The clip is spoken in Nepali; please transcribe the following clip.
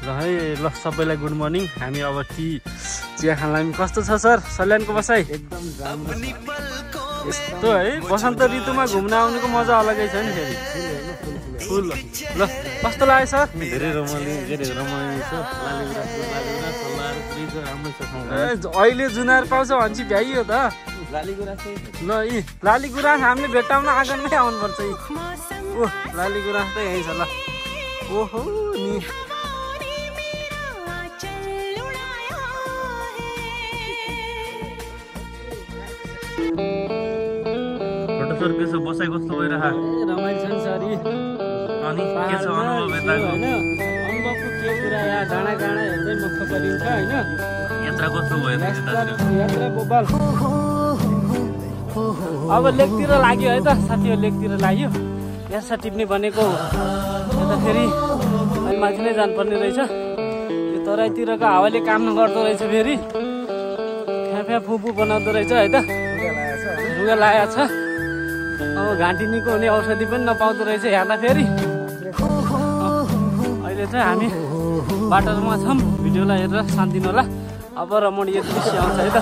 ल है ल सबैलाई गुड मर्निङ। हामी अब चिया खान लाग्यौँ। कस्तो छ सर सल्यानको बसाइ? एकदम राम्रो यस्तो है बसन्त ऋतुमा घुम्न आउनुको मजा अलगै छ नि फेरि। फुल ल कस्तो लाग्यो सर? धेरै रमाइलो छ। अहिले जुनार पाउँछ भनेपछि भ्याइयो त। ल यी लाली गुराँस हामीले भेट्टाउन आँगनमै आउनुपर्छ। यी ओ लाली गुराँस त यहीँ छ ल। ओहो नि सर के छ बसाइ कस्तो भइरह? रमाइलो छ नि सर। अनि के छ अनुभव यताको? अनुभवको के कुरा यहाँ डाँडा गाँडा हेर्दै मक्ख परिन्छ होइन। यात्रा कस्तो भयो यात्रा बोबाल। अब लेकतिर लाग्यो है त साथीहरू, लेकतिर लाग्यो। यहाँ टिप्ने भनेको यता फेरि माथि नै जानुपर्ने रहेछ। यो तराईतिरको हावाले काम नगर्दो रहेछ। फेरि फ्याफ्या फुपू बनाउँदो रहेछ है त। रुगा लागेको छ। अब घाँटी निको हुने औषधि पनि नपाउँदो रहेछ हेर्दा फेरि। अहिले चाहिँ हामी बाटोमा छौँ। भिडियोलाई हेरेर शान्ति होला। अब रमणीय दृश्य आउँछ है त।